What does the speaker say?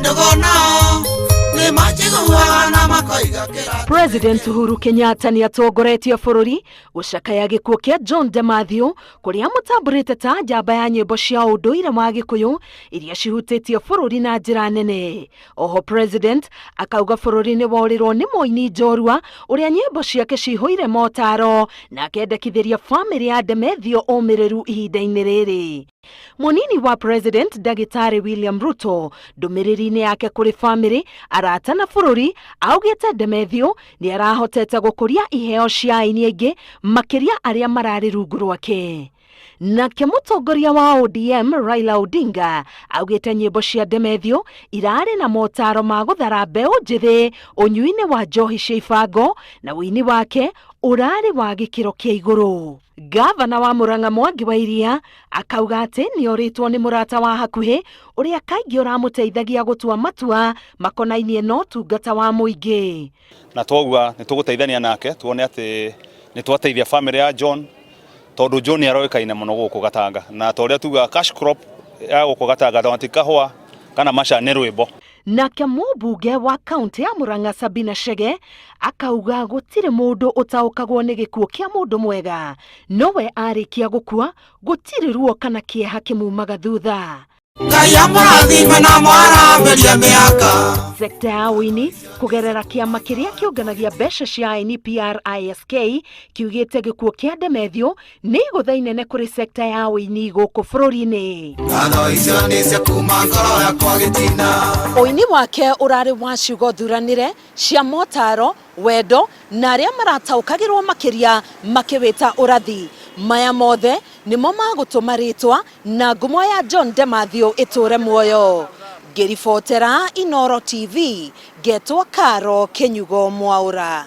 Ndũgũ nao nĩ manjiguaga na makoiga kĩrathi. President Uhuru Kenyatta nĩ atongoretie bũrũri gũcakaya gĩkuũ kĩa John de Mathew kũrĩa amũtambũrĩte ta njamba ya nyĩmbo cia ũndũire wa Gĩkũyũ iria cihutĩtie bũrũri na njĩra nene. Oho President akauga bũrũri nĩ worĩrwo nĩ mũini njorua ũrĩa nyĩmbo ciake cihũire motaro na akendekithĩria famĩlĩ ya Demethiũ ũmĩrĩru ihinda-inĩ rĩrĩ. Mũnini wa President Ndagĩtarĩ William Ruto ndũmĩrĩri-inĩ yake kũrĩ famĩlĩ, arata na bũrũri augĩte Demethiũ nĩ arahotete gũkũria iheo cia aini aingĩ makĩria arĩa mararĩ rungu rwake. Nake mũtongoria wa ODM Raila Odinga augĩte nyĩmbo cia Demethiũ irarĩ na motaro ma gũthara mbeũ njĩthĩ ũnyui-inĩ wa njohi cia ibango na ũini wake ũrarĩ wa gĩkĩro kĩa igũrũ. Ngavana wa Murang'a Mwangi wa Iria akauga atĩ nĩ orĩtwo nĩ mũrata wa hakuhĩ ũrĩa kaingĩ ũramũteithagia gũtua matua makonainie na ũtungata wa mũingĩ. Na twauga nĩ tũgũteithania nake tuone atĩ nĩ twateithia famĩlĩ ya John tondũ John nĩ aroĩkaine mũno gũkũ Gatanga na ta ũrĩa tugaga cash crop ya gũkũ Gatanga ti kahũa kana macani nĩ rwĩmbo. Nake mũmbunge wa kaũntĩ ya Murang'a Sabina Chege akauga gũtirĩ mũndũ ũtaũkagwo nĩ gĩkuũ kĩa mũndũ mwega, nowe arĩkia gũkua gũtirĩ ruo kana kĩeha kĩmumaga thutha. Ngai amũrathime na mwaramĩrie mĩaka. Sekta ya ũini kũgerera kĩama kĩrĩa kĩũnganagia mbeca cia aini PRISK kiugĩte gĩkuũ kĩa Demethiũ nĩ igũtha inene kũrĩ sekta ya ũini gũkũ bũrũri-inĩ. Ngatho icio nĩ cia kuma ngoro yakwa gĩtina. Ũini wake ũrarĩ wa ciugo thuranĩre cia motaro, wendo na arĩa marataũkagĩrwo makĩria makĩwĩta ũrathi. Maya mothe nĩmo magũtũma rĩtwa na ngumo ya John de Mathew ĩtũre muoyo. Ngĩribotera Inooro TV, ngetwo Caro Kĩnyugo Mwaũra.